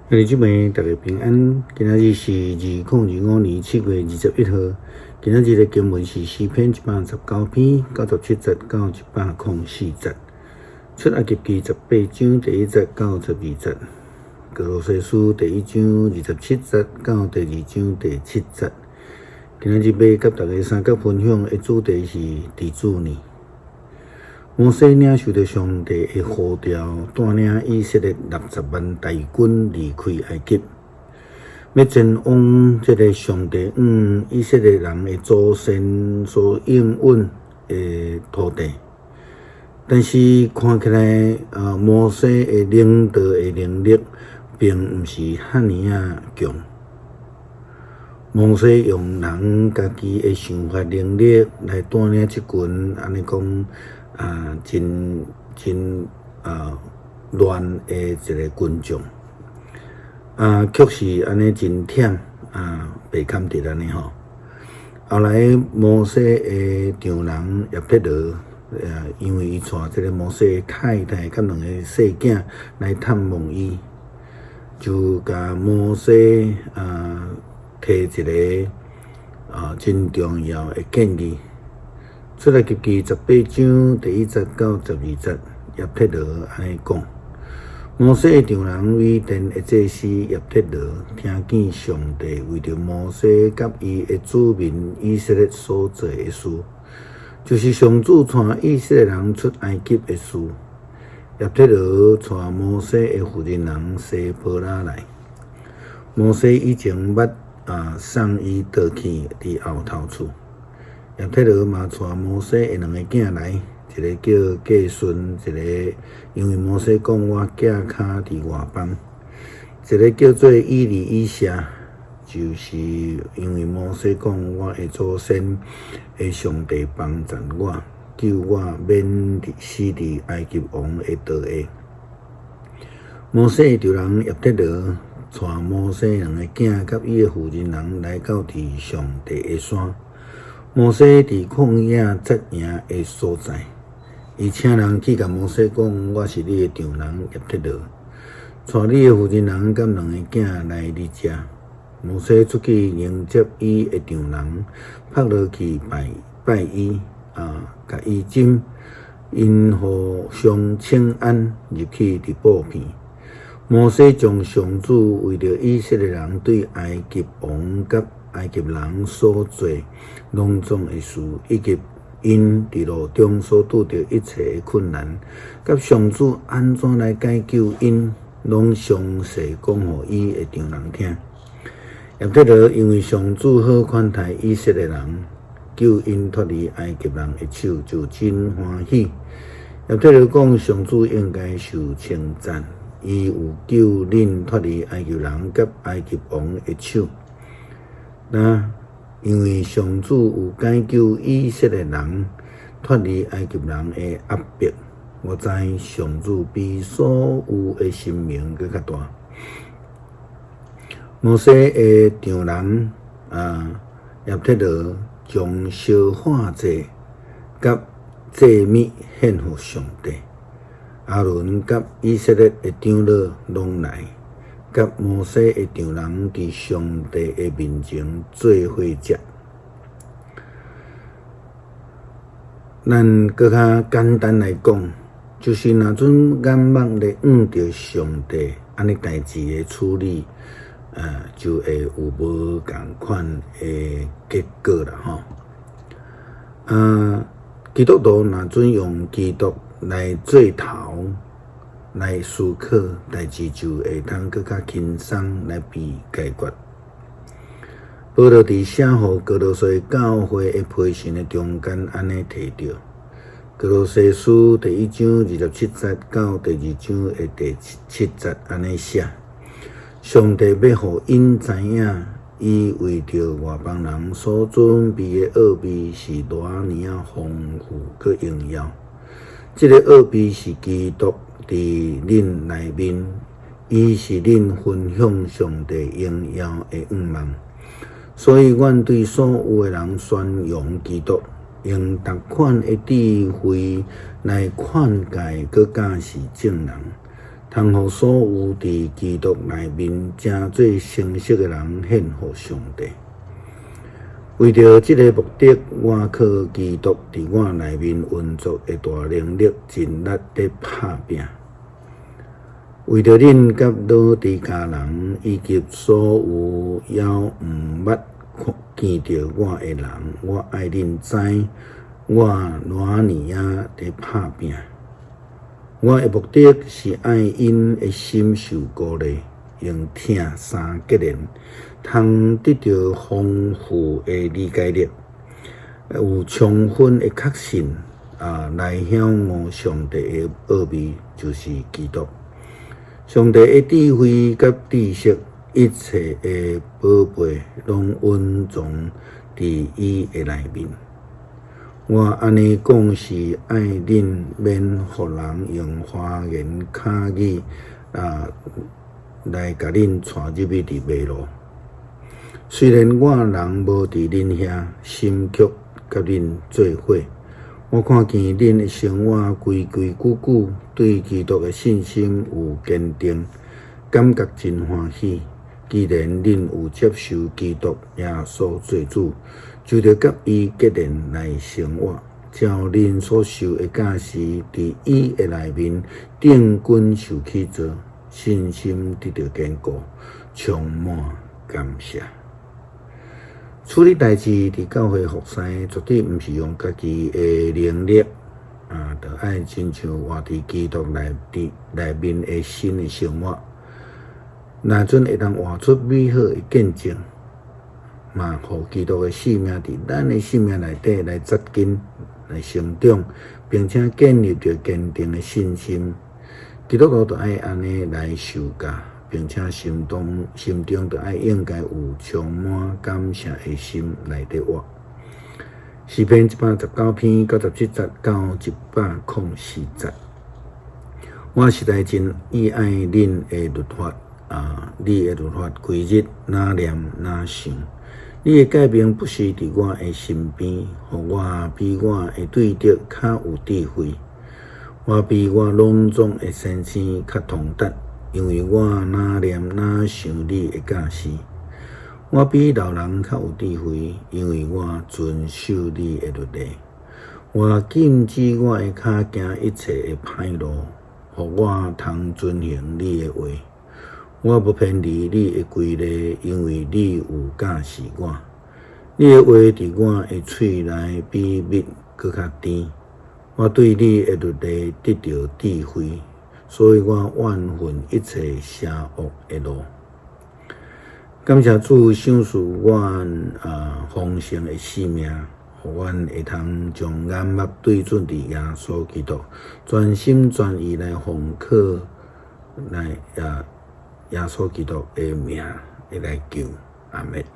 兄弟姊妹，大家平安。今仔日是2025年7月21號。今仔日的經文是詩篇119篇97節到104節，出埃及記18章第1節到12節，歌羅西書第1章27節到第2章第7節。今仔日欲佮大家相佮分享的主題是佇主內。摩西領受著上帝的呼召，帶領以色列60萬大軍離開埃及，欲前往這个上帝向以色列人的祖先所應允的土地。但是看起來，摩西的領導的能力並毋是遐爾仔強。摩西用人家己的想法能力來帶領這群按呢講啊，真真亂的一个群眾，啊，卻是按呢真忝啊，袂堪得按呢吼。後來摩西的丈人葉忒羅，因為伊帶這个摩西的太太佮兩个細囝來探望伊，就共摩西提一个真重要的建議。出埃及記18章第1節到12節，葉忒羅按呢講：摩西的丈人米甸的祭司葉忒羅，聽見上帝為著摩西佮伊的子民以色列所做的事，就是上主帶以色列人出埃及的事。葉忒羅帶摩西的婦人人西波拉來。摩西以前捌送伊倒去佇後頭厝。葉忒羅嘛帶摩西的兩个囝來，一个叫革順，一个因為摩西講我寄跤佇外邦；一个叫做以利以謝，就是因為摩西講我的祖先的上帝幫贊我，救我免死佇埃及王的刀下。摩西的丈人葉忒羅帶摩西兩个囝佮伊的婦人人來到佇上帝的山。摩西佇曠野紮營的所在，伊請人去共摩西講：我是你的丈人葉忒羅，帶你的婦人人佮兩个囝來你遮。摩西出去迎接伊的丈人，伏落去拜拜伊，共伊枕，𪜶互相請安，入去佇布棚。摩西將上主為著以色列人對埃及王佮埃及人所做攏總的事，以及𪜶佇路中所拄著一切的困難，佮上主按怎來解救𪜶，攏詳細講予伊的丈人聽。葉忒羅因為上主好款待以色列人，救𪜶脫離埃及人的手，就真歡喜。葉忒羅講，上主應該受稱讚，伊有救恁脫離埃及人佮埃及王的手。那因為上主有解救以色列人脫離埃及人的壓迫，我知上主比所有的神明閣較大。摩西的丈人葉忒羅將燒化祭佮祭物獻予上帝。亞倫佮以色列的長老攏來，佮摩西的丈人佇上帝的面前做伙食。咱閣較簡單來講，就是若陣眼目咧向著上帝，按呢代誌的處理，就會有無仝款的結果啦吼。基督徒若準用基督來做頭來思考，代誌就會通閣較輕鬆來被解決。保羅佇寫予歌羅西教會的批信的中間，按呢提著，歌羅西書第1章27節到第2章的第7節按呢寫：上帝欲予𪜶知影，伊為著外邦人所準備的奧秘是偌爾仔豐富閣榮耀。這个奧秘是基督佇恁內面，伊是恁分享上帝榮耀的向望。所以，阮對所有的人宣揚基督，用逐款的智慧來勸誡閣教示眾人。通予所有佇基督內面成做成熟的人獻予上帝。為著這个目的，我靠基督佇我內面運作的大能力，盡力佇拍拚。為著恁佮老底嘉人，以及所有猶毋捌見著我的人，我愛恁知，我偌爾仔佇拍拚。我的目的是愛𪜶的心受鼓勵，用疼相結連，通得著豐富的理解力，有充分的確信啊，來曉悟上帝的奧秘，就是基督。上帝的智慧佮知識，一切的寶貝，攏蘊藏佇伊的內面。我按呢講是愛恁免予人用花言巧語啊來共恁帶入去佇迷路。雖然我人無佇恁遐，心卻佮恁做伙。我看見恁的生活規規矩矩，對基督的信心有堅定，感覺真歡喜。既然恁有接受基督耶穌做主，就著佮伊結連來生活，照恁所受的教示，佇伊的內面釘根受起造，信心得著堅固，充滿感謝。處理代誌佇教會服侍，絕對毋是用家己的能力，啊，著愛親像活佇基督內佇內面的新的生活，若陣會當活出美好的見證，嘛，予基督的生命佇咱的生命內底來扎根、來成長，並且建立著堅定的信心。基督徒著愛按呢來受教，並且心中心中著愛應該有充滿感謝的心來佇活。詩篇119篇97節到104節，我實在真喜愛恁的律法啊！你的律法規日若念若想，你的誡命不時佇我的身邊，予我比我的對敵較有智慧。我比我攏總的先生較通達，因為我若念若想你的教示。我比老人較有智慧，因為我遵守你的律例。我禁止我的跤行一切的歹路，予我通遵行你的話。我無偏離你的規例，因為你有教示我。你的話佇我的喙內比蜜閣較甜。我對你的律例得著智慧，所以我怨恨一切邪惡的路。感謝主賞賜阮啊豐盛的生命，予阮會通將眼目對準佇耶穌基督，全心全意來奉靠來啊耶穌基督的名來求。阿們。